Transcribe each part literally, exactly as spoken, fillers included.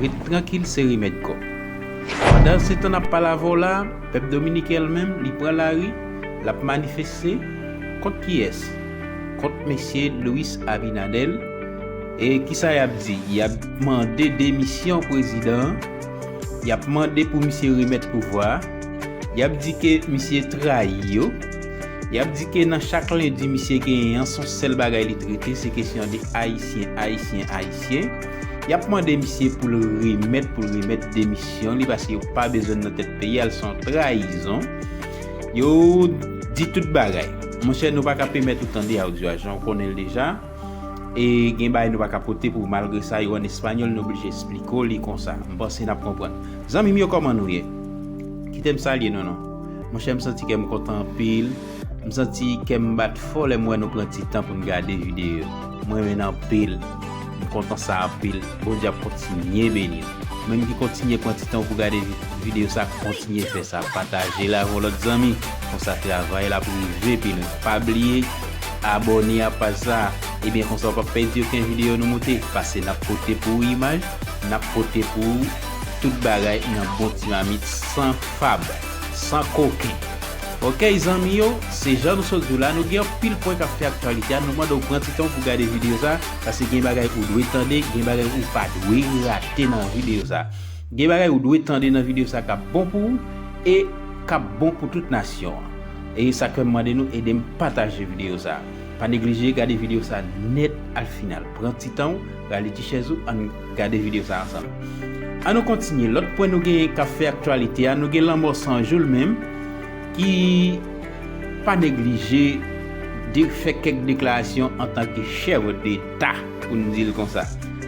Ret trankil, se remèd kò. Pandan se tan n ap pale avè w la, pèp dominiken an menm, li pran lari, l ap manifeste kont kiyès? Kont mesye Luis Abinader. E kisa y ap di? Y ap mande demisyon prezidan an. Y ap mande pou misye remèt pouvwa a. Y ap di ke misye trayi yo. Y ap di ke nan chak lendi misye genyen an, se yon sèl bagay li trete, se kesyon de Ayisyen, Ayisyen, Ayisyen. Y ap mande misye pou l remèt, pou l remèt demisyon li, paske yo pa bezwen l nan tèt peyi a, l se yon trayizon. Yo di tout bagay. Monchè, nou pa ka pèmèt ou tande audio a jan w konnen l deja. E gen bagay nou pa ka pote pou ou, malgre sa, yo ann espanyòl, nou oblije esplike w li konsa. M panse n ap konprann. Zanmi m yo, kòman nou ye? Kite m salye nou, non. Monchè, m santi kè m kontan anpil. M santi kè m bat fò lè m wè nou pran ti tan pou n gade videyo. Mwen renmen n anpil. M kontan sa anpil. Bondye ap kontinye beni nou. Ou menm ki kontinye pran ti tan pou gade vi-, videyo sa, kontinye fè sa. Pataje l avè yon lòt zanmi. Konsa travay la ap rive pi lwen. Pa bliye abòne a paj sa. Ebyen, konsa w p ap pèdi okenn videyo nou moute. Paske n ap pote pou ou imaj, n ap pote pou ou tout bagay nan bon ti mamit, san fab, san koken. Oke, zanmi yo, se jan nou sot di w la, nou gen anpil pwen k ap fè aktyalite a. Nou mande w pran ti tan w pou gade videyo sa, paske gen bagay ou dwe tande, gen bagay ou pa dwe rate nan videyo sa. Gen bagay ou dwe tande nan videyo sa k ap bon pou ou e k ap bon pou tout nasyon an. E sa k fè m mande nou ede m pataje videyo sa. Pa neglije gade videyo sa nèt al final. Pran ti tan w, rale ti chèz ou, ann gade videyo sa ansanm. Ann nou kontinye. Lòt pwen nou gen k ap fè aktyalite a, nou gen Lanmò San Jou l menm, ki pa neglije de fè kèk deklarasyon antanke chèf deta, pou n di l konsa.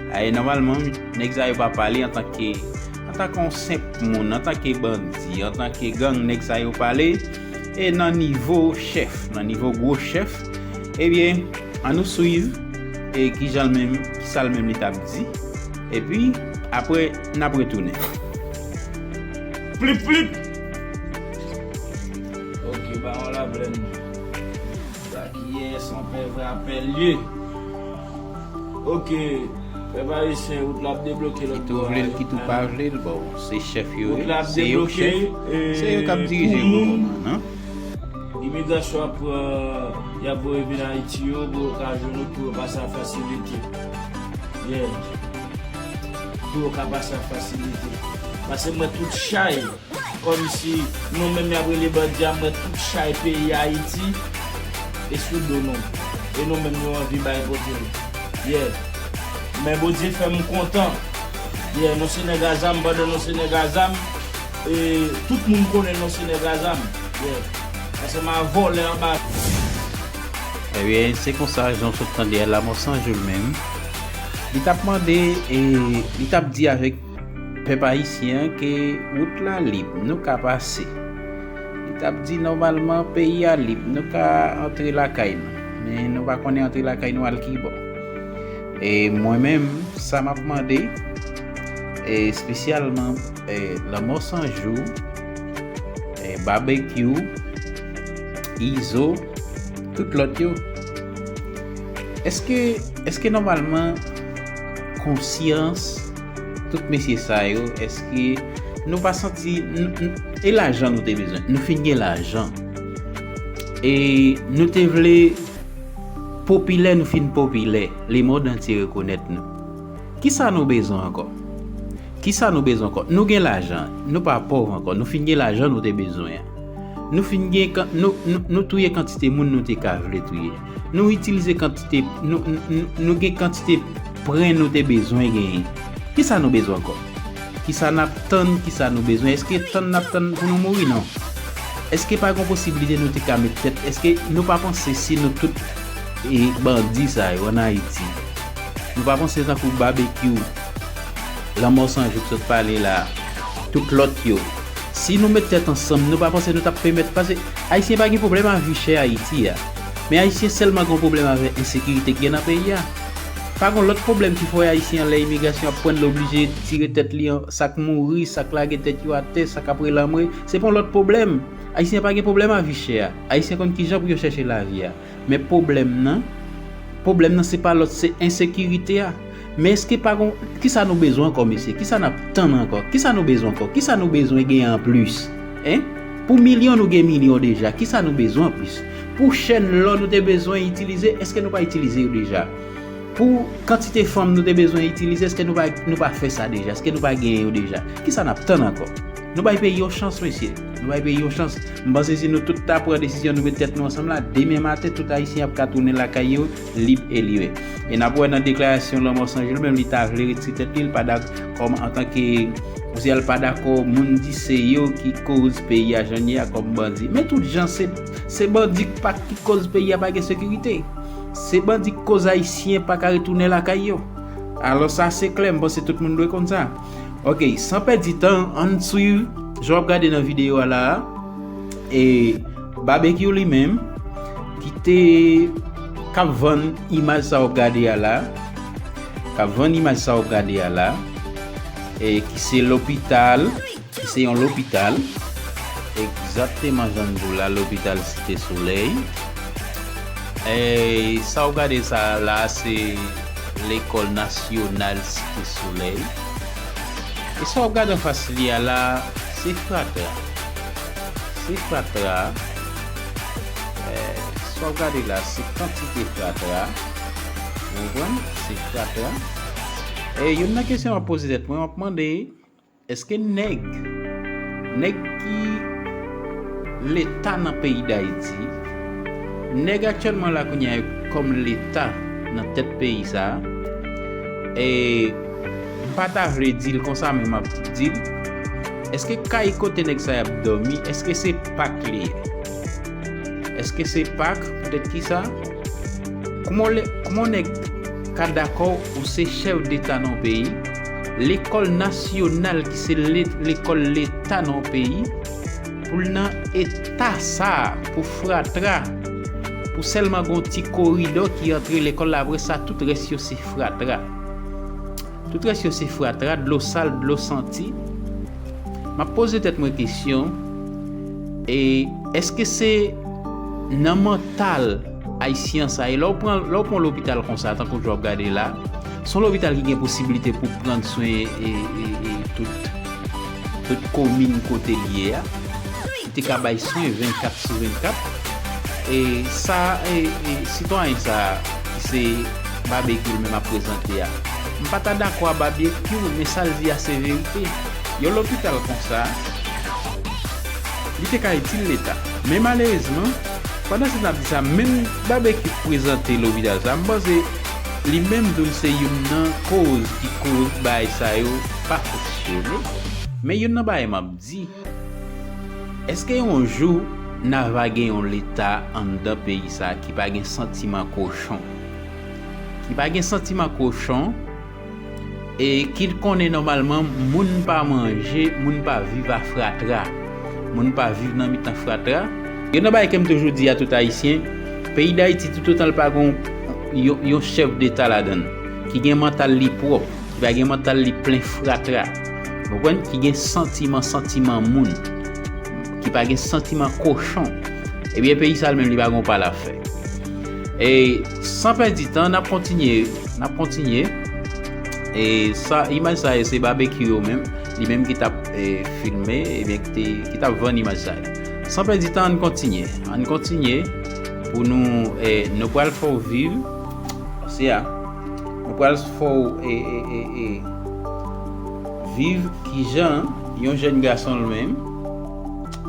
Aye, nòmalman, nèg sa yo pa pale antanke, antanke yon senp moun, antanke bandi, antanke gang, nèg sa yo pale e nan nivo chèf, nan nivo gwo chèf. Ebyen, ann nou swiv e kijan l menm, kisa l menm li t ap di. Epi, apre, n ap retounen. Plip, plip! Ok, Bawon Laplèn. Sa ki ye, son pè vrè apèl ye. Ok, pèp ayisyen, wout la ap debloke lòt bò a. Kit ou vle l, kit ou pa vle l, bon, se chèf yo ye, se yo k chèf, se yo k ap dirije mouvman an. Imigrasyon ap, euh, y ap voye vin Ayiti yo, pou yo ka jwenn wout, pou yo pase a fasilite. Yeah. Pou yo ka pase a fasilite. Paske mwen tout chay. Kòmsi nou menm y ap rele bandi a, mwen tout chay peyi Ayiti e sou do nou. E nou menm nou anvi bay kote nou. Yeah. Men Bondye fè m kontan. Yeah, non se nèg a zam, pandan non se nèg a zam, e tout moun konnen non se nèg a zam. Yeah. Paske m a vòlè anba. Ebyen, se konsa, jan w sot tande a, Lanmò San Jou l menm, li t ap mande, e li t ap di avèk pèp ayisyen an ke wout la lib, nou ka pase. Li t ap di nòmalman peyi a lib, nou ka antre lakay nou. Men nou pa konnen antre lakay nou al ki bò. E mwen menm, sa m ap mande, e espesyalman, e Lanmò San Jou, e Babekyou, Izo, tout lòt yo. Èske, èske nòmalman konsyans tout mesye sa yo, èske nou pa santi, n-, n-, e lajan nou te bezwen? Nou fin gen lajan. E nou te vle popilè, nou fin popilè. Lemonn antye rekonèt nou. Kisa nou bezwen ankò? Kisa nou bezwen ankò? Nou gen lajan, nou pa pòv ankò, nou fin gen lajan nou te bezwen an. Nou fin gen kan-, nou, nou, nou touye kantite moun nou te ka vle touye. Nou itilize kantite, nou, nou, nou, nou gen kantite pwen nou te bezwen genyen. Kisa nou bezwen ankò? Kisa n ap tann? Kisa nou bezwen? Èske tann n ap tann pou nou mouri? Non. Èske pa gen posiblite nou te ka met tèt? Èske nou pa panse si nou tout e bandi sa yo ann Ayiti, nou pa panse tankou Babekyou, Lanmò San Jou k sot pale la, tout lòt yo, si nou met tèt ansanm, nou pa panse nou t ap pèmèt, paske Ayisyen pa gen pwoblèm a vi chè Ayiti a. Men Ayisyen sèlman gen yon pwoblèm avèk ensekirite k gen nan peyi a. Pa gen lòt pwoblèm ki fè Ayisyen an lè imigrasyon ap pran l oblije tire tèt li an, sa k mouri, sa k lage tèt yo atè, sa k ap relanmwe, se pa yon lòt pwoblèm. Ayisyen pa gen pwoblèm a vi chè a. Ayisyen konn kijan pou yo chèche lavi a. Men pwoblèm nan, pwoblèm nan se pa lòt, se ensekirite a. Men èske pa gon, kisa nou bezwen ankò, mesye? Kisa n ap tann ankò? Kisa nou bezwen ankò? Kisa nou bezwen genyen anplis? Hein? Pou milyon, nou gen milyon deja. Kisa nou bezwen anplis? Pou chèn lò nou te bezwen itilize, èske nou pa itilize yo deja? Pou kantite fanm nou te bezwen itilize, èske nou pa, nou pa fè sa deja? Èske nou pa genyen yo deja? Kisa n ap tann ankò? Nou bay peyi yon chans, mesye. Nou bay peyi yon chans. M panse si nou tout ta pran desizyon, nou met tèt nou ansanm la, demen maten, tout Ayisyen ap ka tounen lakay yo, lib e libè. E n ap wè nan deklarasyon Lanmò San Jil menm, li ta vle retire tèt li, li pa dak-, kòm antanke, kòmsi l pa dakò, moun di se yo ki koz peyi a jan l ye a kòm bandi. Men tout jan, se, se bandi pa, ki koz peyi a pa gen sekirite. Se bandi ki koz Ayisyen pa ka retounen lakay yo. Alò sa se klè, m panse tout moun dwe konn sa. Ok, san pèdi tan, ann swiv, jan w ap gade nan videyo a la a, e Babekyou li menm, ki te, k ap vann imaj sa w ap gade a la, k ap vann imaj sa w ap gade a la, e ki se lopital, ki se yon lopital, egzakteman jan n di w la, lopital Site Solèy. E sa w gade sa la, se lekòl nasyonal Site Solèy. E sa w gade anfas li a la, se fratra. Se fratra. E sa w gade la, se kantite fratra. Ou konprann? Se fratra. E youn nan kesyon m ap poze tèt mwen, m ap mande, èske nèg, nèg ki Leta nan peyi Dayiti, nèg aktyèlman la kounye a yo kòm Leta nan tèt peyi sa a, e m pa ta vle di l konsa, men m ap di l, èske kay kote nèg sa y ap dòmi, èske se pak li ye? Èske se pak? Poutèt kisa? Kòman w le-, kòman w nèg ka dakò ou se chèf deta nan yon peyi, lekòl nasyonal ki se le-, lekòl leta nan yon peyi, pou l nan eta sa a, pou fratra, pou sèlman gon ti koridò ki antre lekòl la, apre sa, tout rès yo se fratra. Tout rès yo se fratra, dlo sal, dlo santi. M ap poze tèt mwen kesyon, e èske se nan mantal ayisyen sa, e lè w pran, lè w pran lopital konsa, tankou jan w ap gade la, se yon lopital ki gen posiblite pou pran swen, e, e, e tout, tout komin kote l ye a, ki te ka bay swen vennkat sou vennkat. E sa, e, e sitwayen sa, ki se Babekyou l menm ap prezante a, m pa ta dakò a Babekyou, men sa l di a se verite. Yon lopital konsa, li te ka itil Leta. Men malerezman, pandan se n ap di sa, menm Babekyou k prezante lopital sa, m panse li menm tou l se youn nan koz ki koz bagay sa yo pa fonksyone. Men youn nan bagay m ap di, èske yon jou n a va gen yon Leta anndan peyi sa a ki pa gen santiman kochon? Ki pa gen santiman kochon, e ki l konnen nòmalman moun pa manje, moun pa viv a fratra, moun pa viv nan mitan fratra. Youn nan bagay ke m toujou di a tout Ayisyen, peyi Dayiti, toutotan l pa gen yon, yon chèf deta ladan l, ki gen mantal li pwòp, ki pa gen mantal li plen fratra, w konprann, ki gen santiman, santiman moun, ki pa gen santiman kochon, ebyen, peyi sa a li menm, li pa gen yon pale a fè. E san pèdi tan, n ap kontinye, n ap kontinye. E sa, imaj sa yo, se Babekyou yo menm, li menm ki t ap, e, filme, ebyen, ki te, ki t ap vann imaj sa yo. San pèdi tan, ann kontinye. Ann kontinye pou nou, e, nou pral fè w viv, se a, nou pral fè w, e, e, e, e, viv kijan yon jèn gason l menm,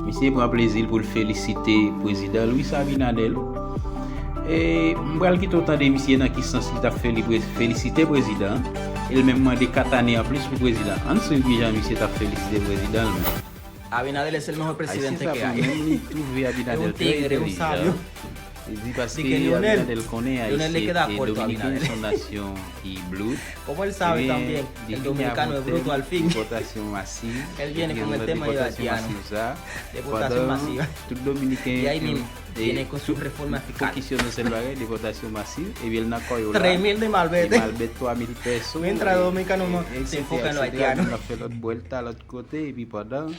misye pran plezi l pou l felisite prezidan Luis Abinader. E m pral kite w tande misye nan ki sans li t ap feli-, pre-, felisite prezidan an, e l menm mande kat ane anplis pou prezidan. Ann swiv kijan misye t ap felisite prezidan l menm. Abinader es el mejor presidente que hay. Ayisyen sa pou menm li twouve Abinader trè entèlijan. Li di paske Abinader konnen Ayisyen e Dominiken se yon nasyon ki blood, ebyen, li vini avèk yon tèm depòtasyon masiv, epi nan depòtasyon masiv sa, pandan tout Dominiken, e, tout fokis yo nan sèl bagay, depòtasyon masiv, ebyen, l nan kò yo la, e malbèt twa mil pèso, e, etsetera, etsetera, epi l ap fè lòt bwèlta lòt kote, epi pandan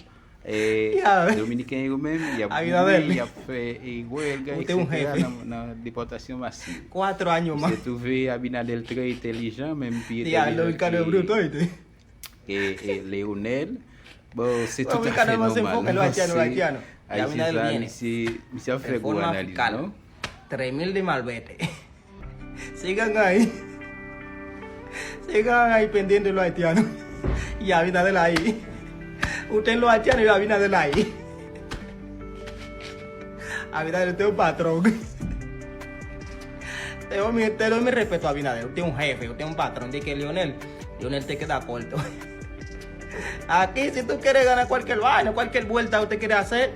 E Dominiken yo menm, y ap goumen, y ap fè erè, etsetera nan depòtasyon masiv. Misye twouve Abinader trè entèlijan, menm pi entèlijan ke e, e Leonel. Bon, se toutafè nòmal. Misye, misye ap fè gwo analiz, non? Tres mil de malvete. Sigan ahí. Sigan ahí pendiente los haitianos. Y Abinader ahí. Usted los haitianos y Abinader ahí. Abinader, usted es un patrón. Te doy mi, te doy mi respeto a Abinader. Usted es un jefe, usted es un patrón. De que Leonel, Leonel te queda corto. Aquí, si tú quieres ganar cualquier vaina, cualquier vuelta usted quiere hacer,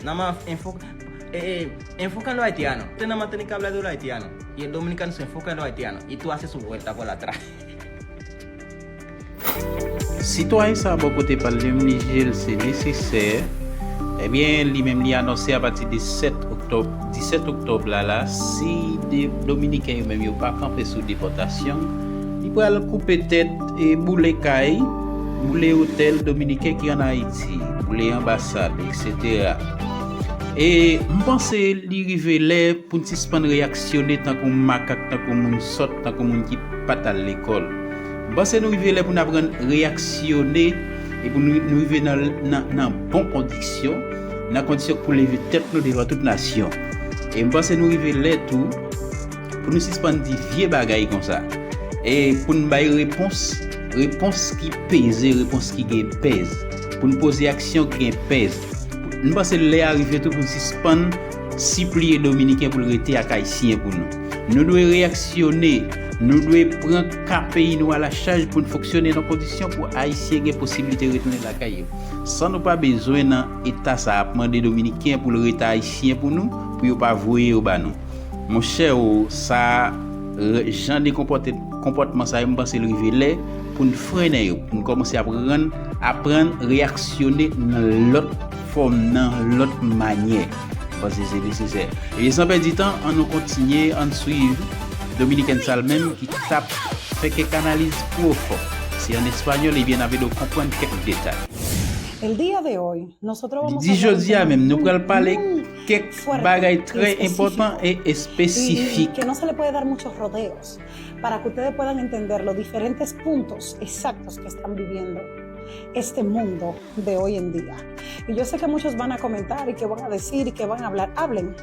nada más enfoca, eh, eh, enfoca en los haitianos. Usted nada más tiene que hablar de los haitianos. Y el dominicano se enfoca en los haitianos. Y tú haces su vuelta por atrás. Sitwayen sa a bò kote pa l, li menm li jije l se nesesè. Ebyen, li menm li anonse apati de sèt oktòb, disèt oktòb la la, si de, Dominiken yo menm yo pa kanpe sou depòtasyon, li pral koupe tèt e boule kay, boule otèl Dominiken ki ann Ayiti, boule anbasad, etsetera. E m panse li rive lè pou n sispann reyaksyone tankou makak, tankou moun sòt, tankou moun ki pa t al lekòl. M panse nou rive lè pou n aprann reyaksyone e pou nou, nou rive nan, nan, nan bon kondisyon, nan kondisyon pou leve tèt nou devan tout nasyon. E m panse nou rive lè tou pou nou sispann di vye bagay konsa. E pou n bay repons, repons ki peze, repons ki gen pèz. Pou n poze aksyon ki gen pèz. M panse lè a rive tou pou n sispann sipliye Dominiken pou l rete ak Ayisyen pou nou. Nou dwe reyaksyone, nou dwe pran ka peyi nou alachaj pou n fonksyone nan kondisyon pou Ayisyen gen posiblite retounen lakay yo. San nou pa bezwen nan eta sa a ap mande Dominiken pou l rete Ayisyen pou nou, pou yo pa voye yo ba nou. Monchè o, sa, jan de konpòte, konpòtman sa yo, m panse l rive lè pou n frennen yo, pou n kòmanse aprann, aprann reyaksyone nan lòt fòm, nan lòt manyè. M panse se nesesè. E san pèdi tan, ann nou kontinye, ann swiv Dominiken sa l menm ki t ap fè kèk analiz pwofon. Se an espanyòl, ebyen, n ap ede w konprann kèk detay. El día de hoy, nosotros vamos a hablar de un tema muy fuerte y específico y que no se le puede dar muchos rodeos para que ustedes puedan entender los diferentes puntos exactos que están viviendo este mundo de hoy en día. Y yo sé que muchos van a comentar y que van a decir y que van a hablar, hablen,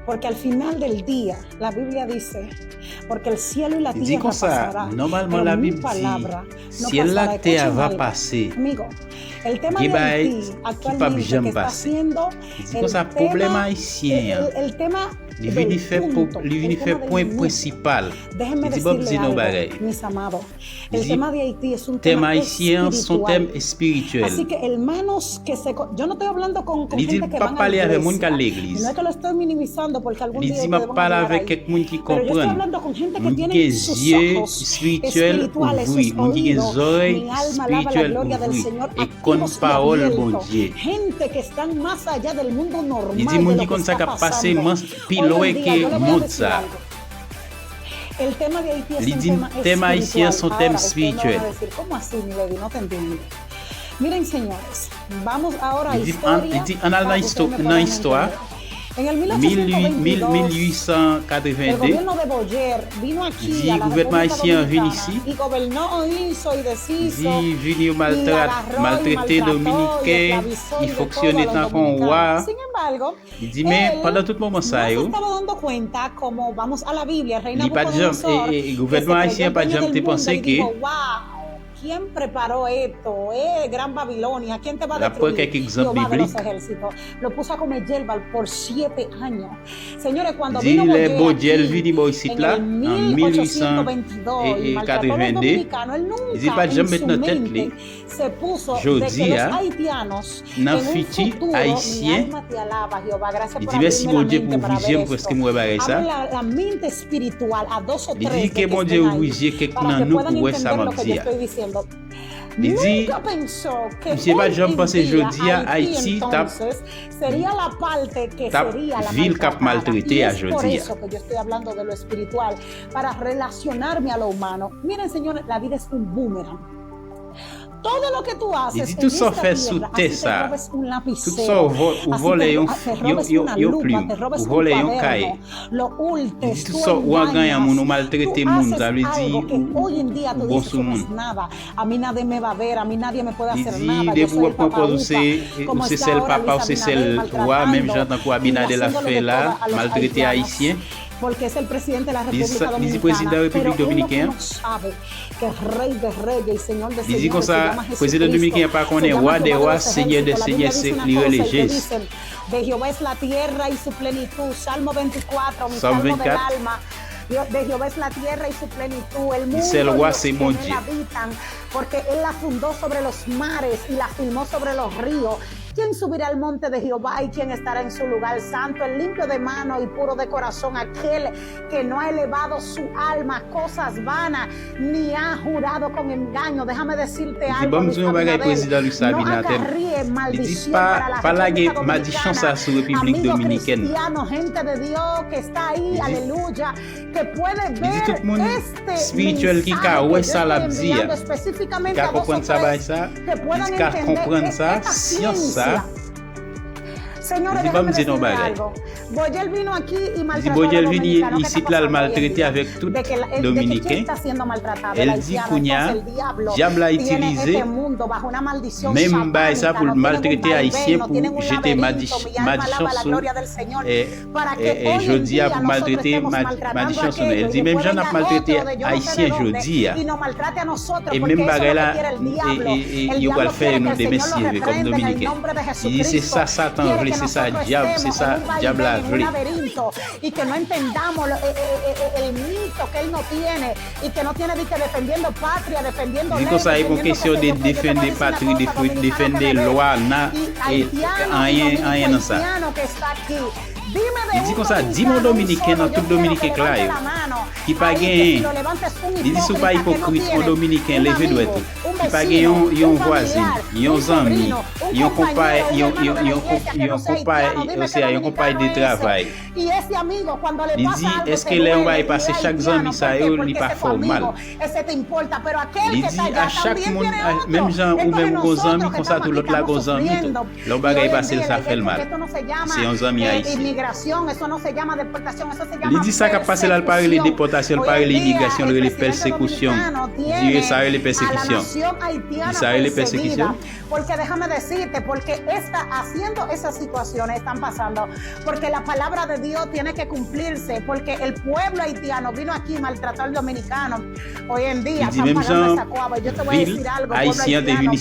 porque al final del día la Biblia dice, porque el cielo y la tierra pasará, pero mi palabra no pasará. Escúchame, amigo. El tema de Haití actualmente que está siendo el tema, el, el tema del punto, el tema del mundo. Déjeme decirle algo, mis amados. El tema de Haití es un tema espiritual. Así que, hermanos que se co-, yo no estoy hablando con, con gente que van a la iglesia. Y no es que lo estoy minimizando porque algún día ustedes van a llegar ahí. Pero yo estoy hablando con gente que tienen sus ojos espirituales, sus oídos. Mi alma alaba la gloria del Señor, activos y abiertos. Gente que están más allá del mundo normal, de lo que está pasando. Hoy en día, yo le voy a decir algo. El tema de Haití es un tema espiritual. Ahora ustedes me van a decir, ¿cómo así, Milady? No te entiendo. Miren, señores, vamos ahora a historia para que ustedes me puedan entender. En el mil ochocientos veintidós, el gobierno de Boyer vino aquí a la República Dominicana y gobernó, hizo y deshizo, y agarró y maltrató y esclavizó y de todo a los dominicanos. Sin embargo, él no se estaba dando cuenta, como vamos a la Biblia, el rey Nabucodonosor, que se creyó el dueño del mundo y dijo, wow, ¿quién preparó esto? Eh, Gran Babilonia, ¿quién te va a destruir? Jehová de los ejércitos. Lo puso a comer hierba por siete años. Señores, cuando vino Boyer aquí en el mil ochocientos veintidós y maltrató a los dominicanos, él nunca en su mente se puso de que los haitianos en un futuro, mi alma te alaba, Jehová, gracias por abrirme la mente para ver esto. Abre la, la mente espiritual a dos o tres de que estén ahí, para que puedan entender lo que yo estoy diciendo. Nunca pensó que hoy en día Haití entonces sería la parte que sería la maltratada. Y es por eso que yo estoy hablando de lo espiritual, para relacionarme a lo humano. Miren, señores, la vida es un boomerang. Li di tout sa w fè sou tè sa a, tout sa w vò- ou vòlè yon, yon, yon, yon plim, ou vòlè yon kaye. Li di tout sa w anganyan moun, ou maltrete moun, sa vle di ou, ou bon sou moun. Li di depi w ap pran pòz ou se, ou se sèl papa, ou se sèl wa, menm jan tankou Abinader ap fè la, maltrete Ayisyen. Li di prezidan Repiblik Dominiken an. Li di konsa, prezidan dominiken an pa konnen wa dè wa, senyè dè senyè, se li rele Jezi. De Jehová es la tierra y su plenitud. Salmo veinticuatro, mi salmo del alma. De Jehová es la tierra y su plenitud. El mundo y los que en él habitan, porque él la fundó sobre los mares y la firmó sobre los ríos. ¿Quién subirá al monte de Jehová y quién estará en su lugar santo? El limpio de mano y puro de corazón, aquel que no ha elevado su alma a cosas vanas, ni ha jurado con engaño. Déjame decirte algo, Luis Abinader, no acarríe maldición para la República Dominicana. Amigo cristiano, gente de Dios que está ahí, aleluya, que puede ver este mensaje que yo estoy enviando específicamente a dos o tres que puedan entender esta ciencia. Señores, déjame decirle algo. Boyer vino aquí y maltrató a los dominicanos. ¿Qué está pasando hoy en día? De que la- de que quién está siendo maltratado? El Haitiano. Entonces el diablo tiene este mundo bajo una maldición satánica. No tienen un vaivén, no tienen un laberinto. Mi alma alaba la gloria del Señor. Para que hoy en día nosotros estemos maltratando a aquellos, que pueda ir a otro de yo no sé de dónde y nos maltrate a nosotros, porque eso es lo que quiere el diablo. El diablo quiere que el Señor lo reprenda en el nombre de Jesucristo. Quiere que nosotros estemos en un vaivén, en un laberinto, y que no entendamos lo- eh, eh, eh, eh, el mito que él no tiene, y que no tiene de que defendiendo patria, defendiendo ley, defendiendo constitución, que parece una cosa dominicana, pero mira, y haitiano, puertorriqueño, que está aquí. Dime de un dominicano, yo quiero que levante la mano ahí, que si lo levantes un hipócrita, que no tiene un amigo, un vecino, un familiar, un sobrino, un compañero de hermano de la iglesia que no sea haitiano, ese, y ese amigo, cuando le pasa algo, según ellos, es haitiano. ¿Por qué? Porque ese es su amigo, ese te importa. Pero aquel que está allá también tiene otro. Entonces nosotros que estamos aquí estamos sufriendo. Y hoy en día yo te contesto, esto no se llama, eh, inmigración, eso no se llama deportación, eso se llama persecución. Li di sa k ap pase la, l pa rele depòtasyon, l pa rele imigrasyon, l rele pèsekisyon. Li di sa rele pèsekisyon. Li di sa rele pèsekisyon. Porque déjame decirte, porque está haciendo esas situaciones, están pasando, porque la palabra de Dios tiene que cumplirse, porque el pueblo haitiano vino aquí y maltrató al dominicano. Hoy en día están pagando esa coaba. Y yo te voy a decir algo, pueblo haitiano,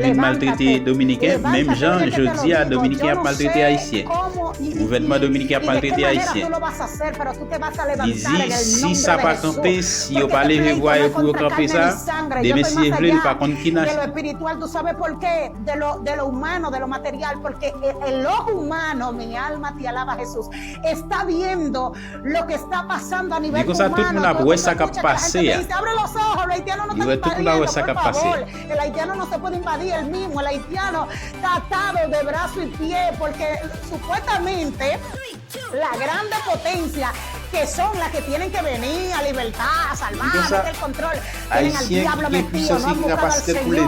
levántate, levántate, tú eres que te lo digo, yo no sé cómo y, y, y, y de qué manera tú lo vas a hacer, pero tú te vas a levantar en el nombre de Jesús. Li di, si sa pa kanpe, si yo pa leve vwa yo pou yo kanpe sa, demen, si Dye vle, l pa konn ki nasyon. Porque este pleito no es de carne ni sangre, yo estoy más allá de lo espiritual, ¿tú sabes por qué? De lo, de lo humano, de lo material, porque el, el ojo humano, mi alma te alaba, Jesús, está viendo lo que está pasando a nivel humano. Di konsa, tout moun ap wè sa k ap pase a. Yo escucha que la gente te dice, "Abre los ojos, los haitianos no están invadiendo, por favor. El haitiano no se puede invadir él mismo, el haitiano está atado de brazo y pie, porque supuestamente la grande potencia que son las que tienen que venir a libertar, a salvar, a meter el control, tienen al diablo metido, no han buscado al Señor,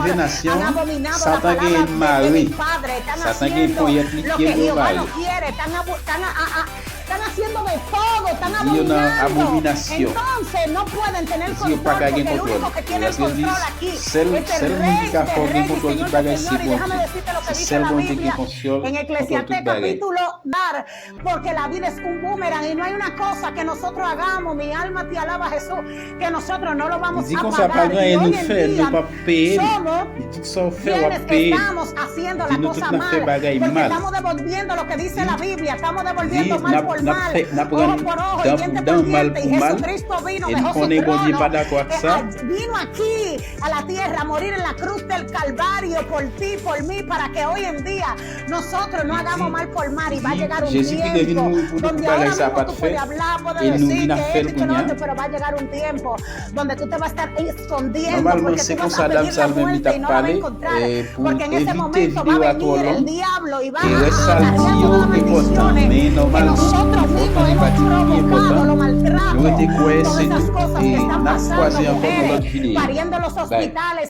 han abominado la palabra de, de mi Padre, están haciendo lo que Jehová no quiere, están abu-, están a, a, a, están haciendo de todo, están abominando. Entonces no pueden tener control, porque el único que tiene el control aquí es el Rey de reyes y Señor de señores. Y déjame decirte lo que dice la Biblia en Eclesiastés capítulo, porque la vida es un boomerang y no hay una cosa que nosotros hagamos, mi alma te alaba, Jesús, que nosotros no lo vamos a pagar. Y hoy en día somos quienes estamos haciendo la cosa mal, porque estamos devolviendo lo que dice la Biblia, estamos devolviendo mal por mal, ojo por ojo y diente por diente, y Jesucristo vino, dejó su trono, eh, vino aquí a la tierra a morir en la cruz del Calvario por ti, por mí, para que hoy en día nosotros no hagamos mal por mal, y va a llegar un tiempo donde ahora mismo tú puedes hablar, puedes decir que esto y que lo otro, pero va a llegar un tiempo donde tú te vas a estar escondiendo, porque tú vas a pedir la muerte y no la vas a encontrar, porque en ese momento va a venir el diablo y va a, a, a, a, a, maldiciones que nosotros mismos hemos provocado, los maltratos, todas esas cosas que están pasando, mujeres pariendo en los hospitales,